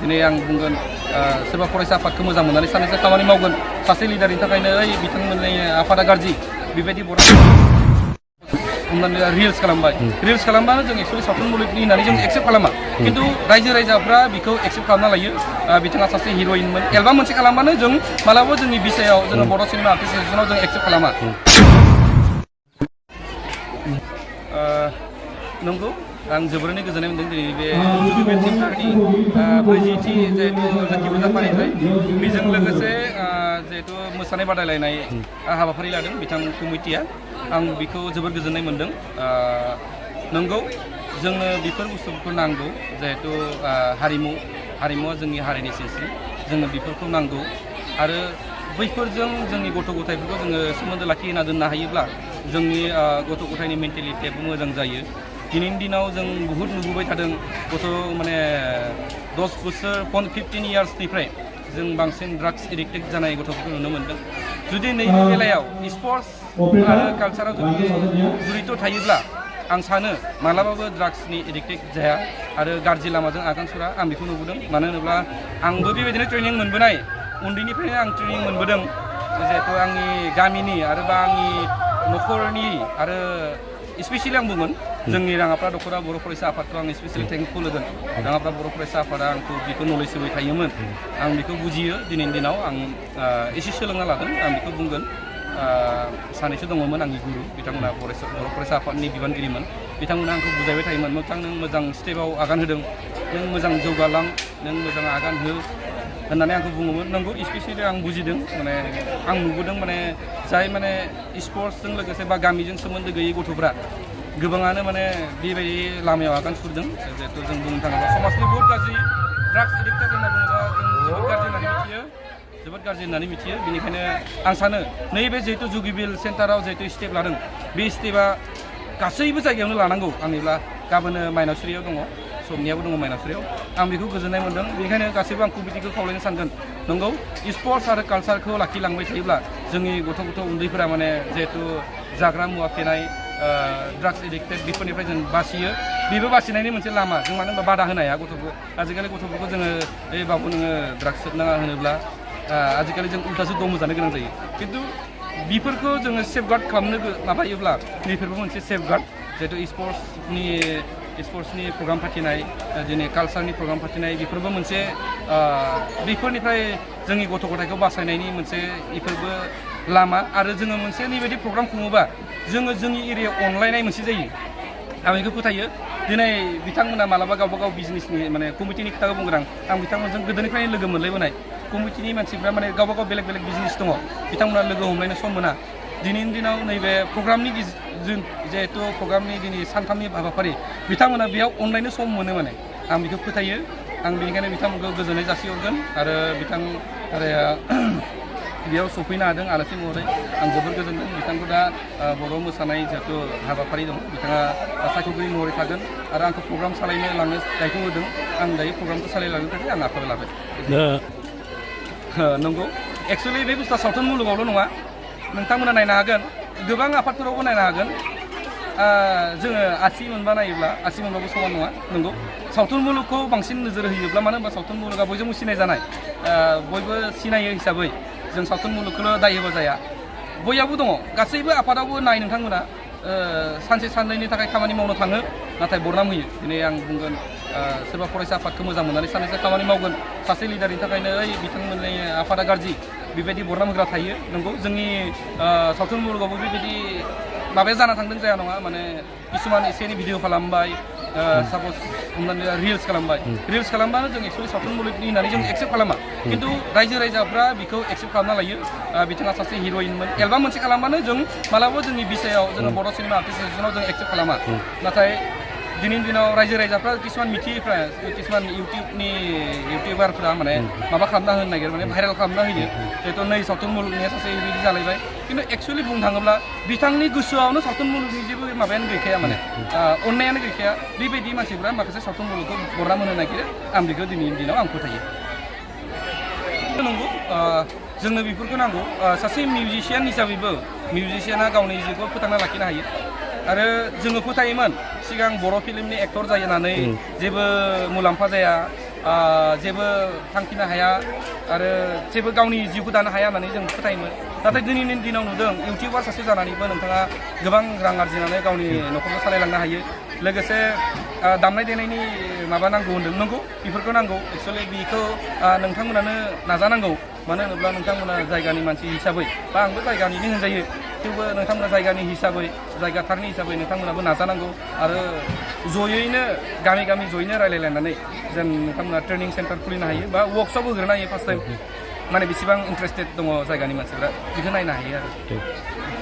दिनै आं बुंगोन सोरबा फरायसा आफादखौ मोजां मोननानै सानैसो खामानि मावगोन सासे लिडारनि थाखायनो बिथांमोननि आफादा गाज्रि बेबायदि बरा हमनानै रिल्स खालामबाय रिल्स खालामबानो जों एक्सुवेलि सावथुन मुलुगनि होननानै जों एक्सेप्ट खालामा खिन्थु रायजो राजाफ्रा बेखौ एक्सेप्ट खालामना लायो बिथाङा सासे हिर'इनमोन एलबाम मोनसे खालामबानो जों मालाबा जोंनि बिसायाव जोङो बर' सिनेमा आर्टिस्ट एसोसिएसनाव जों एक्सेप्ट खालामा नंगौ आं जोबोरैनो गोजोननाय मोनदों दिनै बे जुबिल सेन्टारनि 40थि जिहेतु लोखि फुजा फालिथाय बेजों लोगोसे जिहेतु मोसानाय बादायलायनाय हाबाफारि लादों बिथां कमिटिया आं बेखौ जोबोर गोजोननाय मोनदों नंगौ जोंनो बेफोर बुस्थुफोरखौ नांगौ जिहेतु हारिमुवा जोंनि हारिनि सिनस्रि जोंनो बेफोरखौ नांगौ आरो बैफोरजों जोंनि गथ' गथायफोरखौ जोङो सोमोन्दो लाखिना दोननो हायोब्ला जोंनि गथ' गथायनि मेन्टेलिटियाबो मोजां जायो दिनैनि दिनाव जों बुहुत नुबोबाय थादों गथ' माने 10 बोसोर 15 इयार्सनिफ्राय जों बांसिन ड्राग्स एडिक्टेड जानाय गथ'फोरखौ नुनो मोनदों जुदि नैबे बेलायाव स्पर्ट्स आरो कालचाराव जुदि जড়ित थायोब्ला आं सानो मालाबाबो ड्राग्सनि एडिक्टेड जाया आरो गाज्रि लामाजों आगान सुरा आं बेखौ नुबोदों मानो होनोब्ला आंबो बेबायदिनो ट्रेनिं मोनबोनाय उन्दैनिफ्रायनो आं ट्रेनिं मोनबोदों जिहेतु आंनि गामिनि आरो बा आंनि न'खरनि आरो स्पेसियेलि आं बुंगोन जोंनि राङापारा दख'रा बर' फरायसा आफादखौ आं स्पेसियेलि थेंकफुल होगोन राङापारा बर' फरायसा आफादा आंखौ बेखौ नलेज होबाय थायोमोन आं बेखौ बुजियो दिनैनि दिनाव आं एसे सोलोंना लादों आं बेखौ बुंगोन सानैसो दङमोन आंनि गुरु बिथांमोना बर' फरायसा आफादनि बिबानगिरिमोन बिथांमोना आंखौ बुजायबाय थायोमोन नों मोजां स्टेपाव आगान होदों नों मोजां जौगालां नों मोजां आगान हो होननानै आंखौ बुङोमोन नंगौ स्पेसियेलि आं बुजिदों माने आं नुबोदों माने जाय माने स्पर्ट्सजों लोगोसे बा गामिजों सोमोन्दो गैयै गथ'फ्रा गोबाङानो माने बेबायदि लामायाव आगान सुरदों जिहेतु जों बुंनो थाङोब्ला समाजनि बहुत गाज्रि ड्राग्स एडिक्टेड होनना बुङोब्ला जों जोबोद गाज्रि होननानै मिथियो बेनिखायनो आं सानो नैबे जिहेतु जुगिबिल सेन्टाराव जिहेतु स्टेप लादों बे स्टेपआ गासैबो जायगायावनो लानांगौ आंनिब्ला गाबोनो माइनावस्रियाव दङ समनियाबो दङ माइनावस्रियाव आं बेखौ गोजोननाय मोनदों बेनिखायनो गासैबो आं कमिटिखौ खावलायनो सानगोन नंगौ स्पर्ट्स आरो कालचारखौ लाखिलांबाय थायोब्ला जोंनि गथ' उन्दैफोरा माने जिहेतु जाग्रा मुवा फेनाय ड्राग्स एडिक्टेड बेफोरनिफ्राय जों बासियो बेबो बासिनायनि मोनसे लामा जों मानो होनबा बादा होनो हाया गथ'फोरखौ आजिखालि गथ'फोरखौ जोङो बाबु नोङो ड्राग्स सोबनाङा होनोब्ला आजिखालि जों उल्थासो दम जानो गोनां जायो खिन्थु बेफोरखौ जोङो सेफगार्ड खालामनो माबायोब्ला बेफोरबो मोनसे सेफगार्ड जिहेतु स्पर्ट्सनि प्रग्राम फाथिनाय दिनै कालचारनि प्रग्राम फाथिनाय बेफोरबो मोनसे बेफोरनिफ्राय जोंनि गथ' गथायखौ बासायनायनि मोनसे बेफोरबो लामा आरो जोङो मोनसे नैबायदि प्रग्राम खुङोबा जोङो जोंनि एरियायाव अनलायनाय मोनसे जायो आं बेखौ फोथायो दिनै बिथांमोना मालाबा गावबा गाव बिजनेसनि माने कमिटिनि खोथाखौ बुंगोन आं बिथांमोनजों गोदोनिफ्रायनो लोगो मोनलायबोनाय कमिटिनि मानसिफ्रा माने गावबा गाव बेलेग बिजनेस दङ बिथांमोना लोगो हमलायनो सम मोना दिनैनि दिनाव नैबे प्रग्रामनि जिहेतु प्रग्रामनि दिनै सानथामनि हाबाफारि बिथांमोना बेयाव अनलायनो सम मोनो माने आं बेखौ फोथायो आं बेनिखायनो बिथांमोनखौ गोजोननाय जासिहरगोन आरो बेयाव सफैनो हादों आलासि महरै आं जोबोर गोजोनदों बिथांखौ दा बर' मोसानाय जिहेतु हाबाफारि दं बिथाङा सायख'गिरि महरै थागोन आरो आंखौ प्रग्राम सालायनो लांनो दायथ' होदों आं दायो प्रग्रामखौ सालायलांनो थाखाय आं आखायाव लाबाय नंगौ एक्सुवेलि बे बुस्थुआ सावथुन मुलुगावल' नङा नोंथांमोना नायनो हागोन गोबां आफादफोरावबो नायनो हागोन जोङो आसि मोनबा नायोब्ला आसि मोनबाबो समान नङा नंगौ सावथुन मुलुगखौ बांसिन नोजोर होयोब्ला मानो होनबा सावथुन मुलुगा बयजोंबो सिनायजानाय बयबो सिनायो हिसाबै जों सावथुन मुलुगखौल' दाय होबा जाया बयहाबो दङ गासैबो आफादावबो नाय नोंथांमोना सानसे साननैनि थाखाय खामानि मावनो थाङो नाथाय बरनाम होयो दिनै आं बुंगोन सोरबा फरायसा आफादखौ मोजां मोननानै सानैसो खामानि मावगोन सासे लिडारनि थाखायनो बिथांमोननि आफादा गाज्रि बेबायदि बरनाम होग्रा थायो नंगौ जोंनि सावथुन मुलुगावबो बेबायदि माबाया जाना थांदों जाया नङा माने किसुमान एसे एनै भिडिअ खालामबाय साप'ज हमनानै रिल्स खालामबानो जों एक्सुवेलि सावथुन मुलुगनि होननानै जों एक्सेप्ट खालामा खिन्थु रायजो राजाफ्रा बेखौ एक्सेप्ट खालामना लायो बिथाङा सासे हिर'इनमोन एलबाम मोनसे खालामबानो जों मालाबा जोंनि बिसायाव जोङो बर' सिनेमा आर्टिस्ट एसोसिएसनाव जों एक्सेप्ट खालामा नाथाय दिनैनि दिनाव रायजो राजाफ्रा किसुमान मिथियैफ्रा किसुमान इउटिउबारफ्रा माने माबा खालामना होनो नागिरो माने भाइरेल खालामना होयो जिहेतु नै सावथुन मुलुगनिया सासे बिदि जालायबाय खिन्थु एक्सुवेलि बुंनो थाङोब्ला बिथांनि गोसोआवनो सावथुन मुलुगनि जेबो माबायानो गैखाया माने अननायानो गैखाया बेबायदि मानसिफ्रा माखासे सावथुन मुलुगखौ बरनाम होनो नागिरो आं बेखौ दिनैनि दिनाव आं फोथायो नंगौ जोंनो बेफोरखौ नांगौ सासे मिउजिशियान हिसाबैबो मिउजिशियाना गावनि जिउखौ फोथांना लाखिनो हायो आरो जोङो फोथायोमोन सिगां बर' फिल्मनि एक्टर जानानै जेबो मुलाम्फा जाया जेबो थांखिनो हाया आरो जेबो गावनि जिउखौ दानो हाया होननानै जों फोथायोमोन नाथाय दिनैनि दिनाव नुदों इउटिउबार सासे जानानैबो नोंथाङा गोबां रां आरजिनानै गावनि न'खरखौ सालायलांनो हायो लोगोसे दामनाय देनायनि माबा नांगौ होनदों नंगौ बेफोरखौ नांगौ एक्सुवेलि बेखौ नोंथांमोनानो नाजानांगौ मानो होनोब्ला नोंथांमोना जायगानि मानसि हिसाबै बा आंबो जायगानिनो होनजायो थेवबो नोंथांमोना जायगानि हिसाबै जायगाथारनि हिसाबै नोंथांमोनाबो नाजानांगौ आरो जयैनो गामि गामि जयैनो रायलायलायनानै जेन नोंथांमोना ट्रेनिं सेन्टार खुलिनो हायो बा वर्कशप होग्रोनो हायो फार्स्ट टाइम माने बेसेबां इन्टारेस्टेड दङ जायगानि मानसिफ्रा बेखौ नायनो हायो आरो